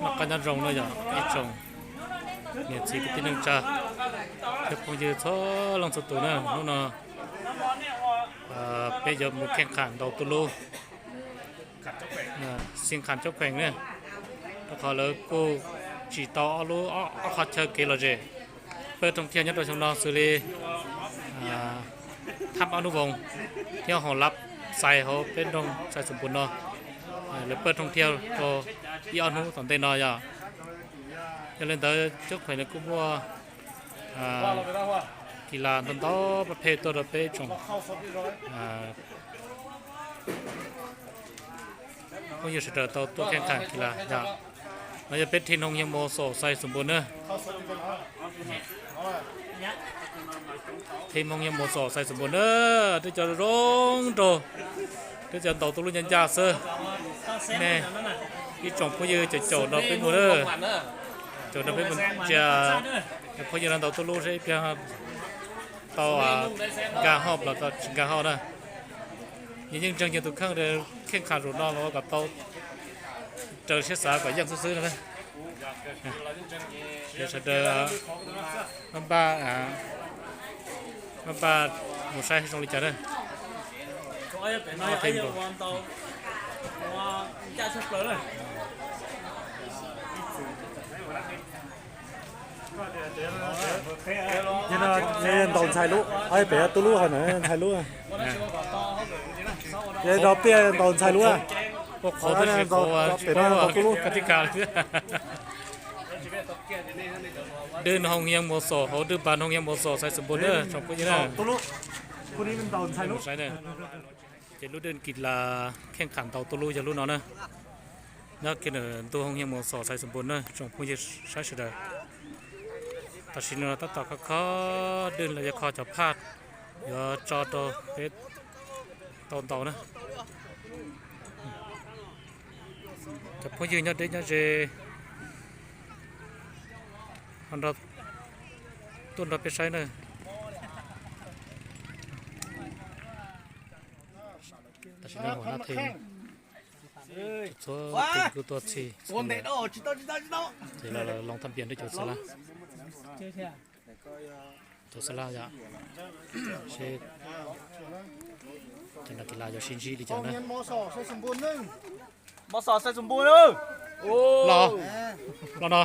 Noj qab nyob zoo na yog ib tsoom niam txiv kwv tij neej tsa, cov phooj ywg txhua leej txhua tus na. Hnub no peb yuav mus kheej qham ntaus tuj lub, xij qham coob kheem na, rau qhov lawv kuj tsim tau ob lub, ob qhov chaw kev lom zem pawj thooj thiaj nyob rau xyoo no xws li thab ob hnub voos thiab hoo lab xais hauv peb nroog Xais Xus Npus no, lawv pawj thooj thiaj rau ib ob hnub tom ntej no yom. Yog li ntawd coob kheem lawv kuj muaj kis las ntau ntau pab phem tuaj rau peb tsoom phooj ywg sawv daws tau tuaj kheej qham kis las yom. No yog peb thim Hoo Hias Mos Xos Xais Xus Npus na. Thim Hoo Hias Mos Xos Xais Xus Npus na, twb cov zoo nraug, twb cov ntaus tuj lub ncaj ncaj xwb. Nej ib tsoom phooj ywg caum caum nrog peb mus na, caum nrog peb mus ntsia cov phooj ywg no ntaus tuj lub seb ib pliag tau nkag hauj los tsis nkag hauj na. Nws yeej ntseeg nws tus kheej, kheej qham zaum no los kom tau raws siab xav kom yeej xwb xwb no. Sawv daws npaj, npaj mus saib zoo li cas na. Ntaus ntxhais lub, pem tuj lub hov na, ntxhais lub. Ces ntaus tiaj ntaus ntxhais lub. Pem no ntaus tuj lub. Dwj Hoo Hias Mos Xos hauv Dwj Pas Hoo Hias Mos Xos Xais Xus Npus na, tsoom phooj ywg na. Ces lub dwj kis las kheej qham ntaus tuj lub yog lub no na. Nyob kiag ntawm ntug Hoo Hias Mos Xos Xais Xus Npus na, tsoom phooj ywg saib sawv daws. Tam sim no tab tom kho kho dwj los yog kho cov phaj yuav tso rau peb tau ntaus na. Cov phooj ywg nyob deb nyob ze ho nrog tuaj nrog peb saib na. Tam sim no hauv Nab Theej txhua tus kuj tuaj txhij, ces los loo thaj npias rau cov xab laj, cov xab laj yom, seb cov nas kis las yuav sib ntsib li cas na. Mos Xos Xais Xus Npus los, los no.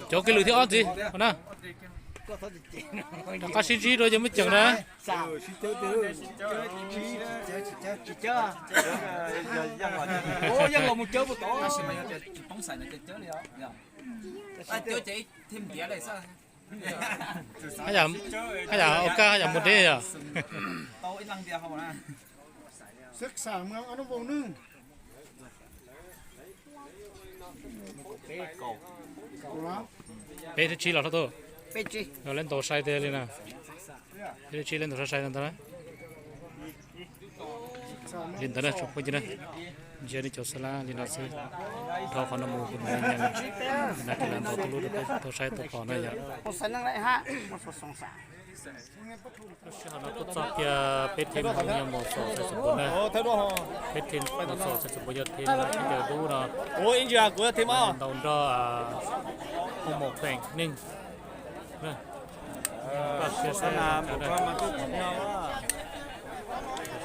Cov kiag lwm thib ob ntxiv na. Rov qab sib ntsib dua ces muab ceem na. Haj yam, haj yam ua kaj haj yam mus deb yom. Peb thib tsib los hlob tub. Peb thib tsib. Lawv ntaus sai tiag li na. Peb thib tsib lawv ntaus sai sai no ntag na. Li ntawd na tsoom phooj ywg na, ntsia nej cov xab laj li no xwb. Dhau qhov no mus kuv mam li nyeem nas kis las ntaus tuj lub rau peb tau saib tau pom na yom. Lub sij hawm no kuj txog kiag peb thim Hoo Hias Mos Xos Xais Xus Npus na. Peb thim Mos Xos Xais Xus Npus yog thim ib ncaws dub no, ntaus nrog Hoo Maum Feem Neeg. Npaj siab saib zoo cas na. Tam sim no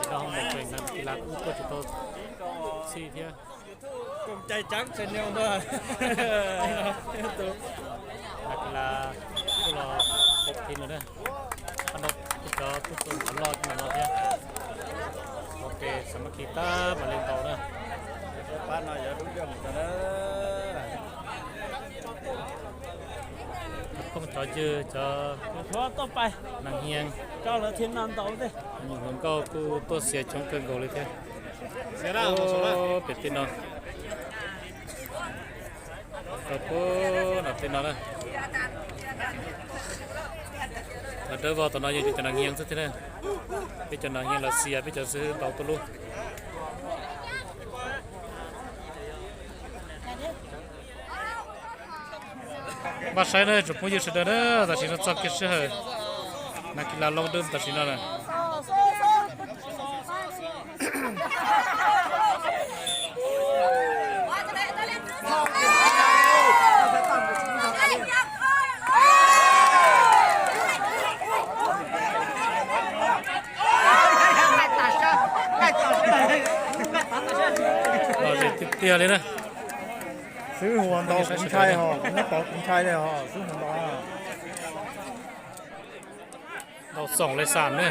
Hoo Maum Feem Neeg kis las kuj tuaj tsis tau txhij thiab. Nas kis las kuj los pom thim lawm na. Qhov no cov tub txuas qhov loj no thiab. Ok, samakhis tab mam li ntaus na. Pab no yog dub daj mus tau na. Cov phooj cov ywg cov nas hias, nyuam hluas nkauj kuj tuaj xias coob kawg nkaus li thiab. Pem tej no, rau puag nram tej no na. Dawb vog tom no yog cov nas hias xwb thiab na. Peb cov nas hias los xias peb cov xwb ntaus tuj lub. Pab saib na tsoom phooj ywg sawv daws na, tam sim no txog kiag sij hawm hnav kis las loo dub tam sim no na. Lom zem tiag tiag li na. Xwb huas ntaus kuv ntshai ho, kuv muab tov kuv ntshai li ho, xwb huas ntaus. Ntaus xoom le xam ne,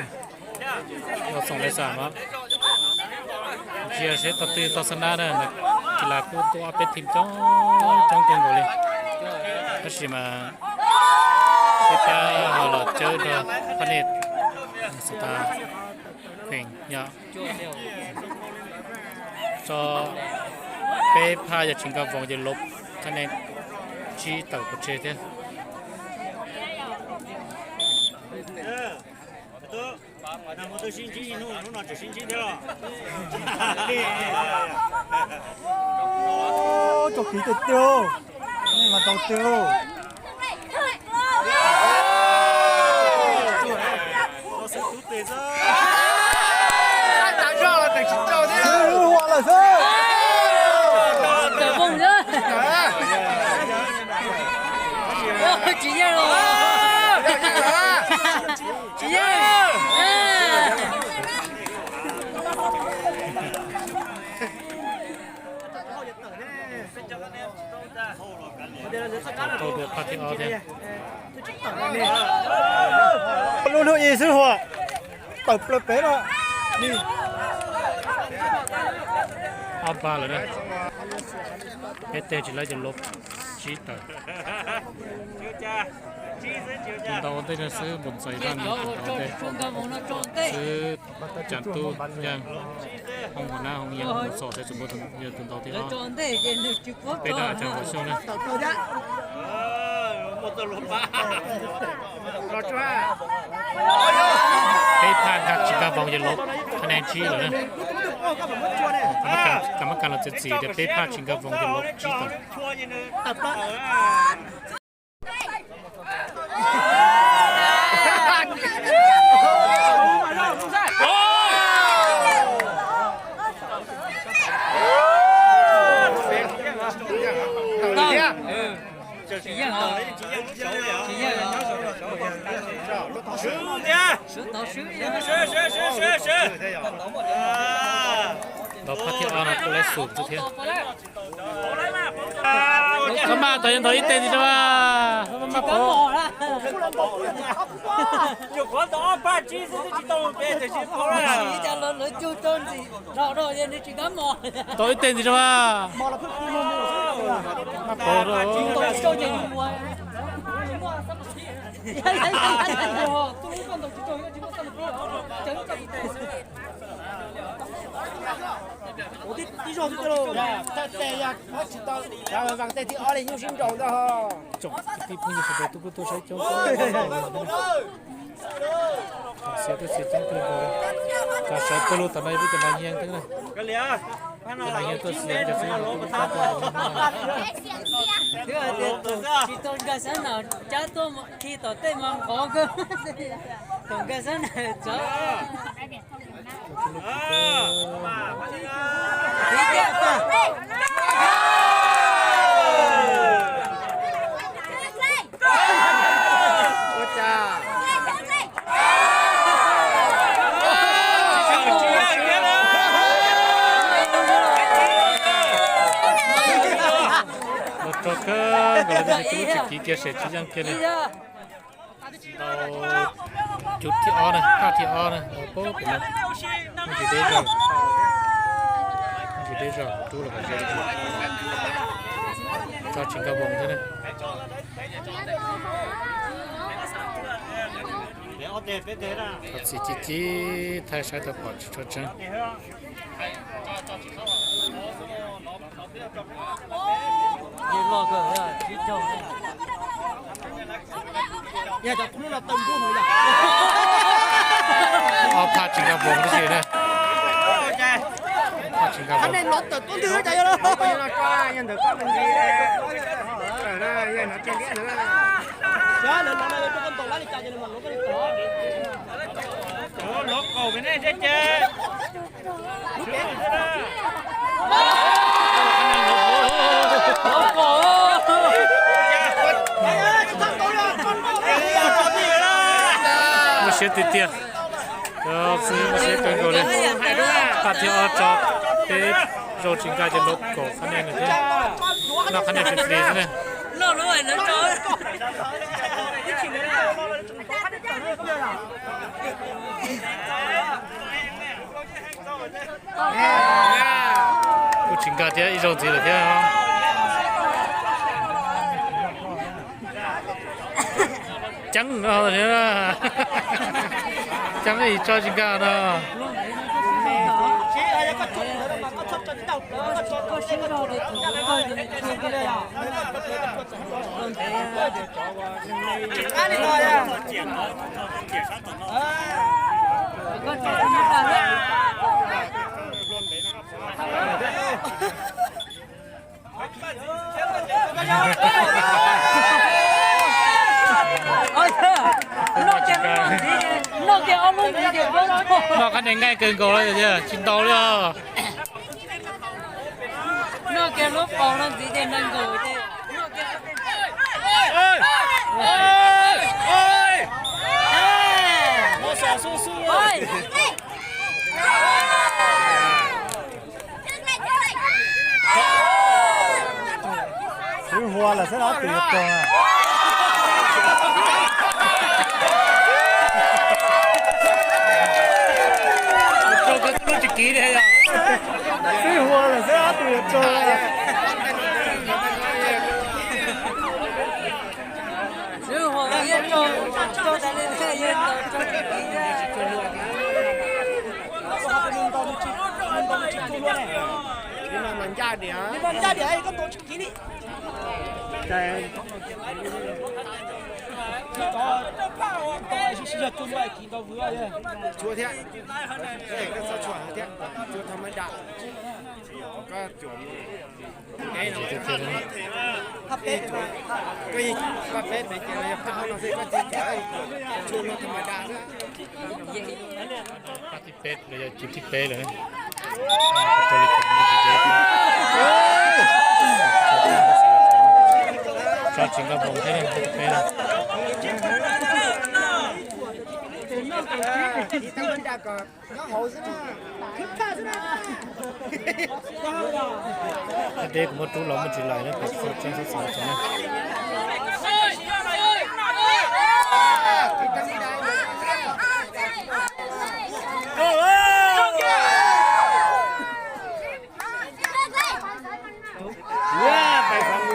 ntaus xoom le xam no. Ntsia seb tog twg tog xab nab na, kis las kuj tuaj ob peb team coob coob kawg nkaus li. Tab sis mas peb pab ho los cawb rau Phaj Niaj Xov Tas Kheem yom. Tso peb phaj yog Tsis Nkag Voos ces lov thaj nees tsib tawm pov tseg thiab. Tso kiv tiag tiag, nej mas tau tiag. Xwb huas lawm xwb. Tsis yeej los. Tsis yeej. Tau dua phaj thib ob thiab. Lub hnub ib xwb huas, tawm plaws pem no. Ob pab lawm na. Peb teg tsis lawv ces lov tsib tawm. Tus ntaus ua ntej no xwb Npus Ntxais Vaj, tus ntaus ua ntej xwb Cas Tub Yaj, Hoob Huas Nab, Hoob Yeeb, Hoob Xos, Xaiv Txus Npub yog tus ntaus thib ob. Peb dab Cas Huas Xyooj na. Peb phaj Tsis Nkag Voos ces lov thaj nees tsib lawm na. Kam mab kas los txiav txim tias peb phaj Tsis Nkag Voos ces lov tsib tawm. Ntaus phaj thib ob no kuj lab xum xwb thiab. Maj maj, thaum yog ntaus ib teg ntxiv rau mas, maj maj pauv. Ntaus ib teg ntxiv rau mas, maj pauv rau. Txawm kwv tij phooj ywg sawv daws tuaj kuj tuaj saib coob, xiav tuaj xiav coob kawg nkaus li. Cov sawv pawg lug tom no yog peb cov Nas Nyiag thiab na. Cov Nas Nyiag tuaj xiav, cov xib hwb tuaj pab tuaj. Tsis tau nkag xab nam cab tuaj khi tom tej mas nqov kawg. Thaum nkag xab nam txawv. Los rog kawg nkaus li, lub tsis kiv kiag sem tsis yeej kiag li. Ntaus cub thib ob na, phaj thib ob na, ntaus pab pem no. Ntsis deb zog, ntsis deb zog, rub los kom ze li. Tso Tsis Nkag Voos thiab na. Thov txim ci ci, thaij saib tau pom tsis tshua tseeb. Ob phaj Tsis Nkag Voos tib si na. Tsis nkag. Muaj siab tiag tiag. Xib hwb muaj siab kawg nkaus li. Paj thiab ob tso peb zaug tsis nkag ces lawv kaum qhab nej no thiab. Noj qhab nej flis flis xwb ne. Kuj tsis nkag thiab, ib zaug ntxiv lawm thiab. Ceeb no thiab, ceeb ib tso tsis nkag no. Noj qhab nej nqaij kawg nkaus li, tsis ntaus li os. Noj kiag lub qos no ntxiv ces nees nkaum ces. Xwb hua lawm xwb ob tug yuav raug. Rau koj lub tsis kiv li yog. Xwb hua lawm xwb ob tug yuav raug. Tshuav thiab, koj txhob tshuam thiab, tshuav tha maj dam, koj cuam, koj peb pem ces yog phaj no xwb, koj tsis cuam, tshuav tha maj dam xwb. Thib peb los yog cov thib peb lawm. Tso tsis nkag npoo thiab thib peb lawm. Deb kuv muab rub los muaj tsis lais na, peb tsis txhob txhob txhob txhob na.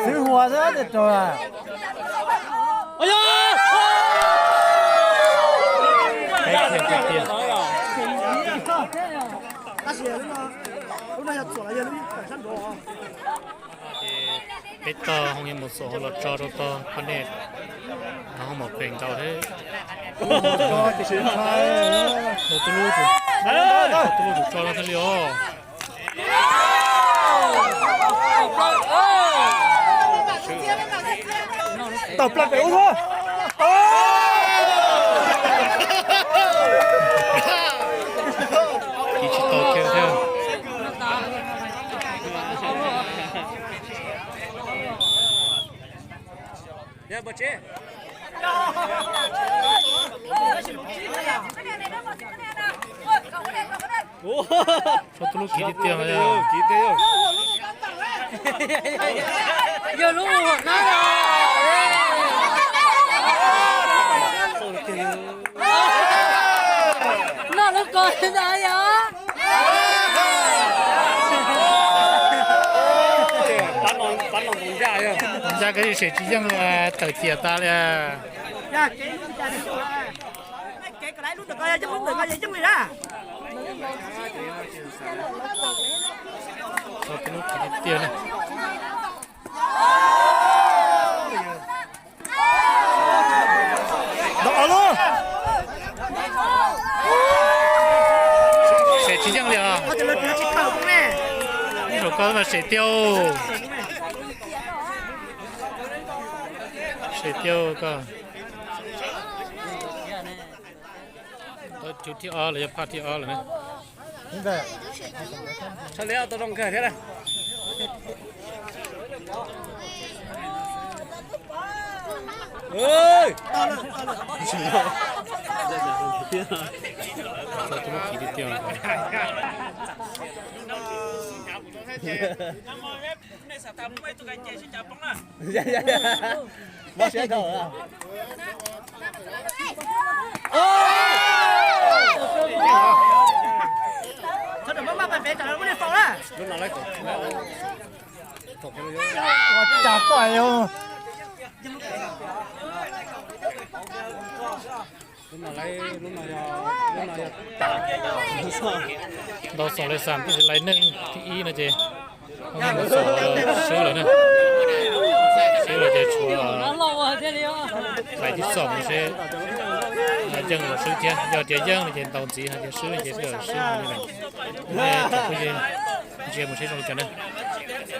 Xwb hua xwb tes raug. Peb tog hoo yog mus xom los tso rau tog poj niam, ho mom peem ntau thiab. Tus lub, tus lub tus tso no thiaj li os. Tawm plaws pem ub thuab. Kiv tsis tau kiag thiab. Tso tus lub kiv tiag tiag. Yog lub hu hom nab los. Noj lub ko ntag yog. Ncaj koj sem tsis yeej tawm ciam tas li. Tso tus lub kiv tiag tiag na. Dam lub. Sem tsis yeej li os. Sem tiag, sem tiag koj. Cov thib ob los yog phaj thib ob lawm na. Tso tus lub kis tiag tiag. Mob siab dhau. Ua cas koj yog. Ntau xom lawv xam twb tsis lais neeg thib ib no ces mus xom swb lawm na. Swb lawm ces tshuav lais thib xom no seb yeej los swb thiab. Yog tias yeej no ces ntaus ntxiv, hos tias swb no ces swb li lawm. Nej tsoom phooj ywg ntsia mus seb zoo li cas na.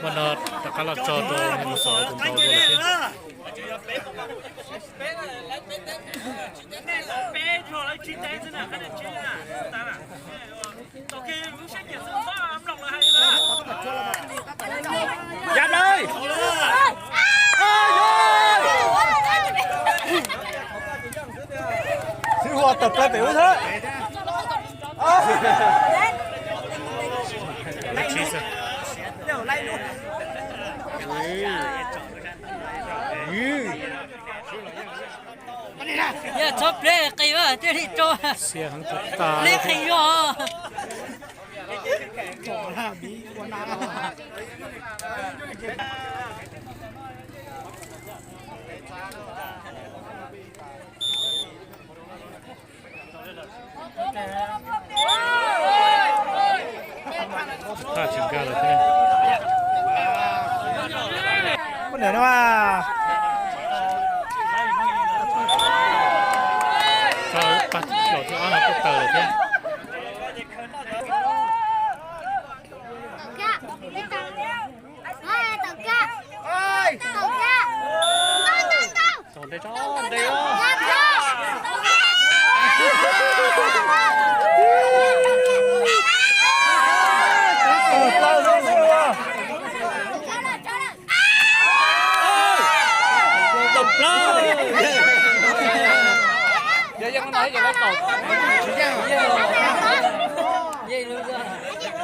Muaj no rov qab los tso rau nej mus xom tus ntaus dua lawm thiab. Yav lawm. Sib hua tawm plaws pem ub thiab. Yog txhob pleb qis thiaj li rau. Xiab heev tas tas li qis yog. Thaj tsis nkag lawm thiab. Poj niam no mas. Tso pab laus thiab ob no tuaj taws lawm thiab. Tau nte tso nte. Tau plaub. Yog yeej no ces lawv tau.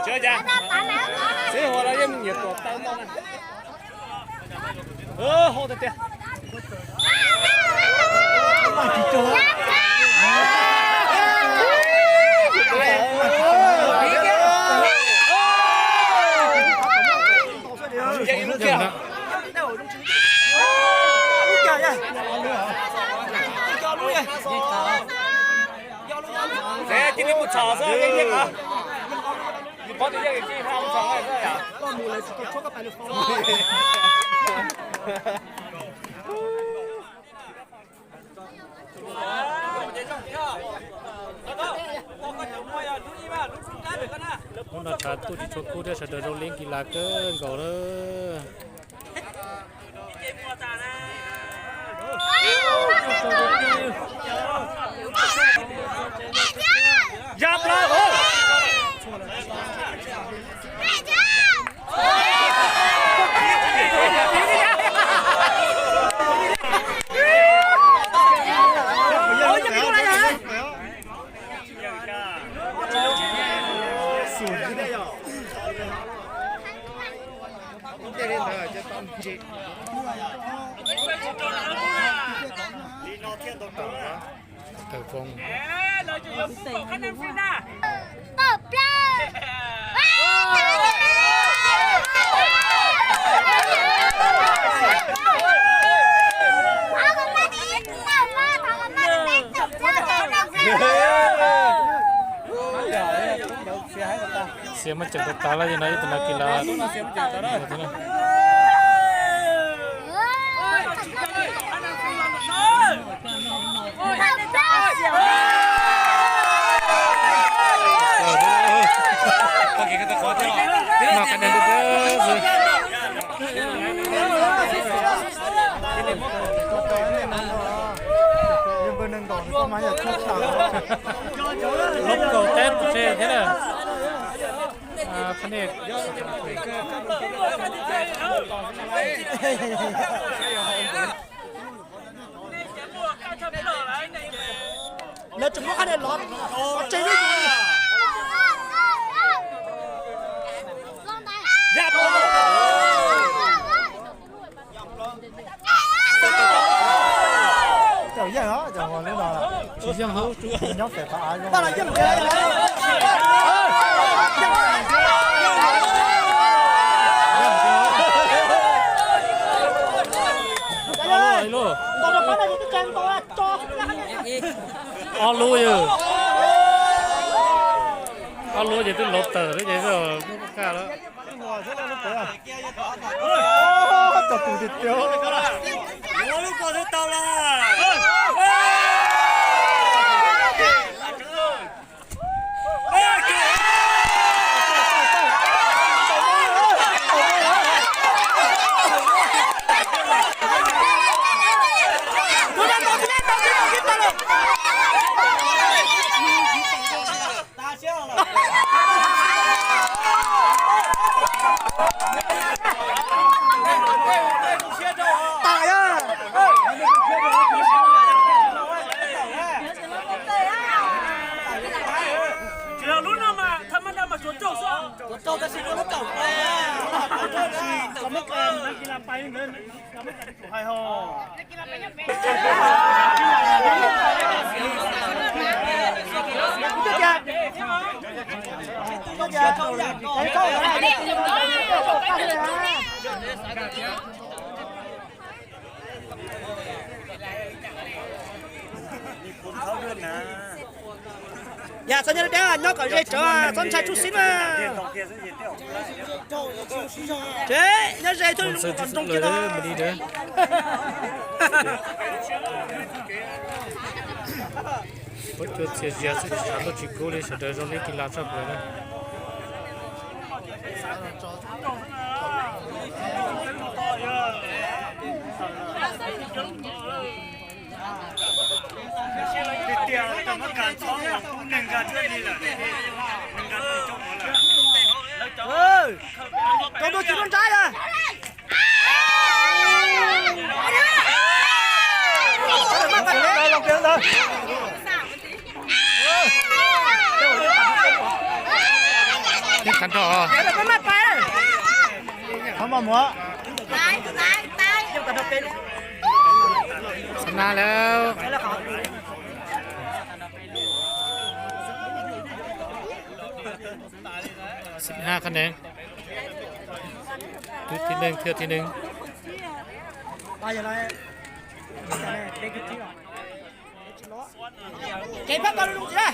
Tsis cas, xib hua no yeej nyiam tuam taw ntau na. Hau tiag tiag. Yeej ib lub kiag. Cia li mus txhom xwb, yeej yeej os. Yus paub tias yeej, cia li mus txhom xwb yom. Hnub no tshav tuaj tsis tshua kub thiab, sawv daws zoo li kis las kawg nkaus lawm. Ya plaub. Tawm foo. Xiab muab ceem tas tas lawm no, ib tug no kis las. Noj qab nyob ntuj twb Lub kaum teb tse thiab na. Pha nej. Lawv tseem muab qhab niag lov tseg li. Cov yeej os, cov lub no tsis yeej, nyob pem qhov av zoo. Ob lub yog, ob lub ces twb lov tawm lawm ces kaj lawm. Tau tus tiag tiag. Tsis yog lub no mas thaj mab dab mas tsuas raug xwb. Tsuas raug tab sis koj lub kaum ko. Tsis, tau muab koj nag kis las pais ntawd, hais ho. Yam txhob nyob deb, nyob kom ze tsawv, txhob ntshai tsuj xib mas. Tsev nyob ze thiaj li zoo kom nroo kiag no. Ua cua txias zias xwb, tshav tuaj tsis kub li, sawv daws zoo li kis las tshaj plaws na. Tiag tiag, muab kas txhob los kub neeg nkag thiaj li lawm. Neeg nkag twb coob ua lawm. Tau tua tsis muaj nrab lawm. Qhov maj muag. Xa na lawm. Xib ha qhab nees. Twb thib neeg thiab thib neeg. Kev pab ko lub lub txiv.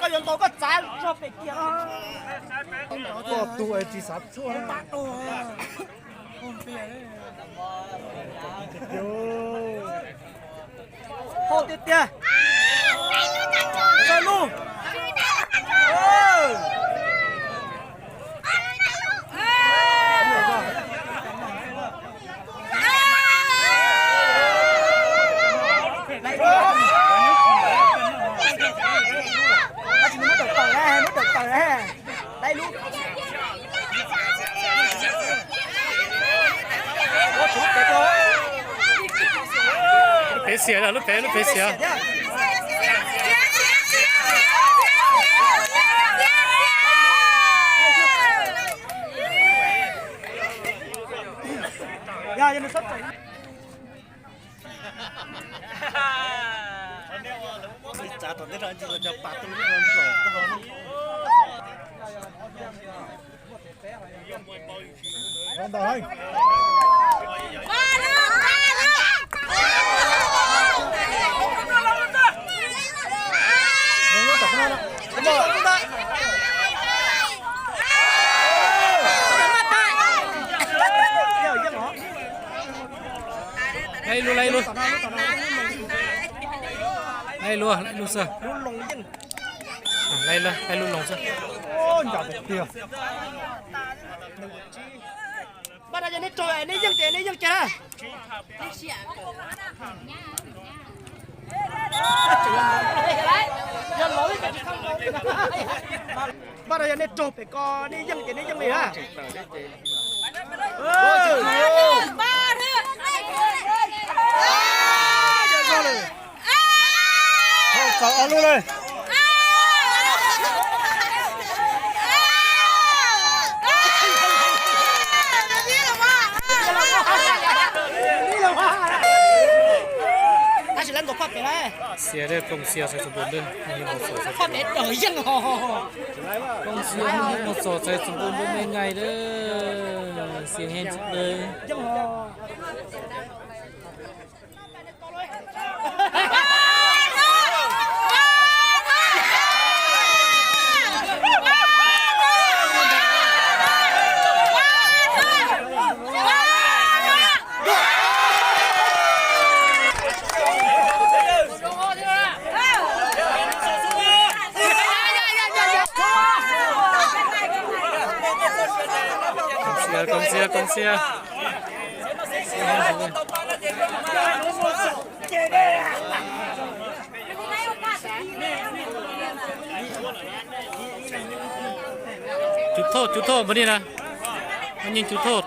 Koj yuav ntaus koj txav zog pem kiag. Koj tu es tsis xav tshuaj. Hau tiag tiag. Txawj lug. Muab tawm tawm na, muab tawm tawm na. Dai lub. Lub pem xiam, lub pem, lub pem xiam. Txav tom ntej rau ntsis los cov pas tu lub no nrov tuaj. Laij lub, laij lub. Laij lub, laij lub xwb. Laij lub, laij lub loo xwb. Npaj no yog nej raug nej yeej ces nej yeej kiag na. Npaj no yog nej raug pem ko nej yeej ces nej yeej li na. Txaus ob lub lawm. Tab sis lawv nkaum phaj pem na. Xias, koom xias txhais txoom pum ntwg. Phaj pem dawm yeej os. Koom xias mus txog txhais txoom pum ntwg me nyais lawm. Xias heev tsis dawg. Koom xias, koom xias, koom xias. Cug thoj, cug thoj npawg ni na. Nyeej cug thoj.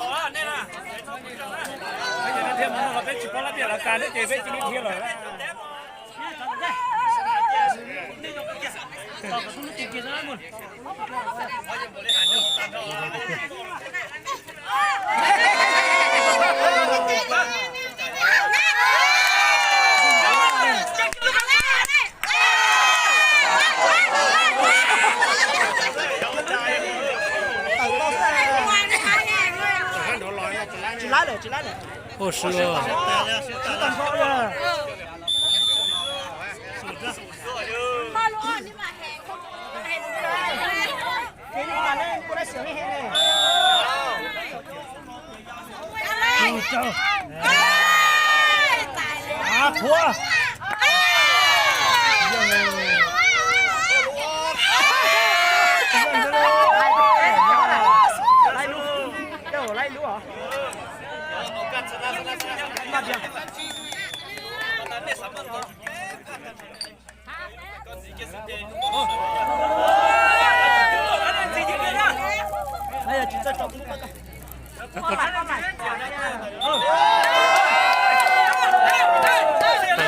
Ua si.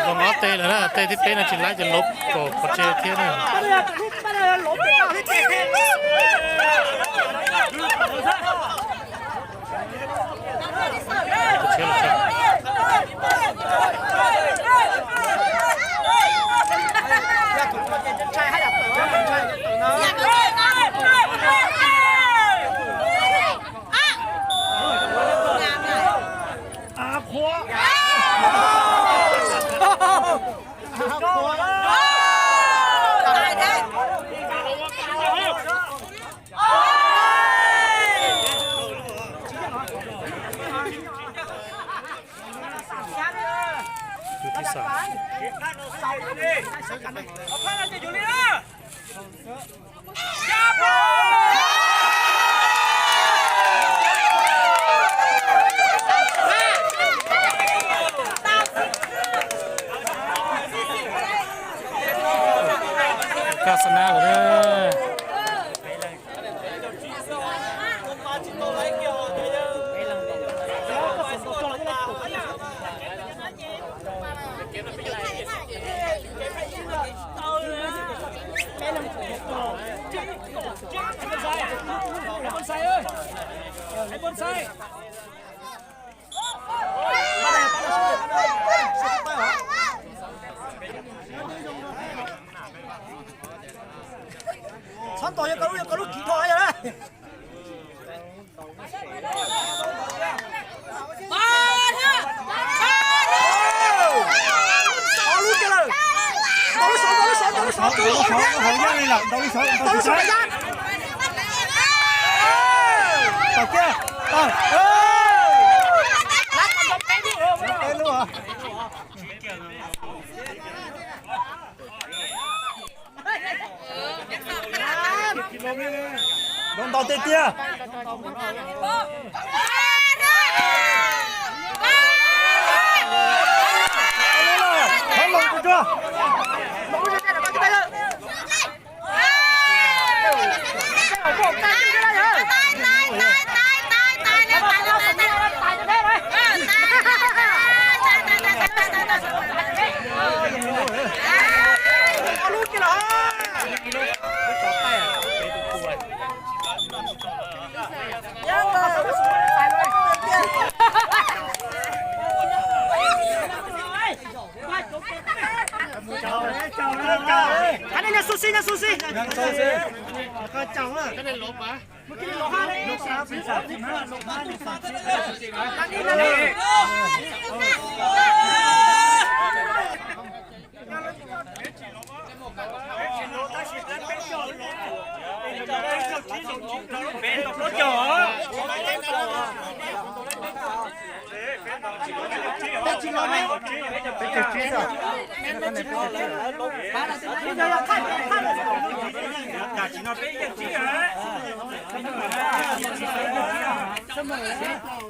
Tawm zoo ob teg lawm na, teg thib peb no tsis laib ces lov kom pov tseg thiab na. Kaj xa nab lawm na. Txhob tos yog koj lub, yog koj lub kiv dhau yog na. Ob lub kiag lawm. Ntaus lub xov, ntaus lub xov, ntaus lub xov, ntaus lub xov. Ntaus lub xov, ntaus lub xov. Tau kiag, tau. Peb lub. Ntaus ntaus tiag tiag.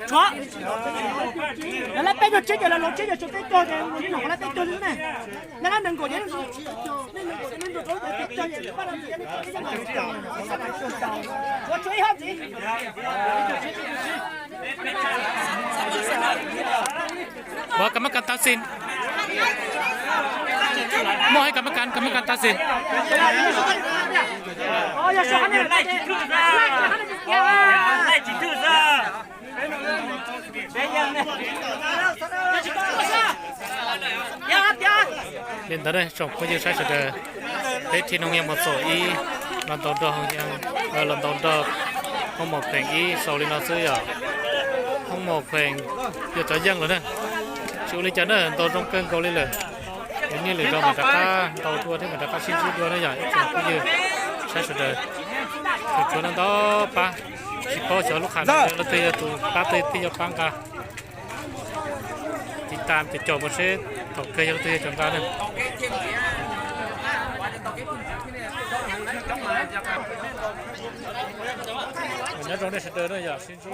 Tshuav, lawv peb caug tsib ces lawv lov tsib ces tshuav peb caug ces lawv peb caug xwb ne. Lawv nees nkaum ces, ua tshuav ib hab ntxiv. Ua kam mab kas tav xis. Muaj hais kam mab kas, kam mab kas tav xis. Li ntawd tsoom phooj ywg saib sawv daws, peb thim noog yeej mus txog ib, los ntaus nrog, los ntaus nrog Hmoob Mos Pheem ib xaus li no xwb yom. Hmoob Mos Pheem yog cov yeej lawm na. Tsis ua li cas na, ntaus zoo kawg nkaus li lawm. Yog nyiaj lwm zaus mam rov qab ntaus dua thiab mam rov qab sib ntsib dua na yom ib tsoom phooj ywg saib sawv daws. Tus tshuav no ntau pab, tsis paub xyov lub qhov no leej twg yog tus pab, leej twg yog pab nqa. Tiv tas tes caum mus seb thaum kawg yog leej twg yog cov nqa na. Nyob zoo nej sawv daws na yom, sib ntsib.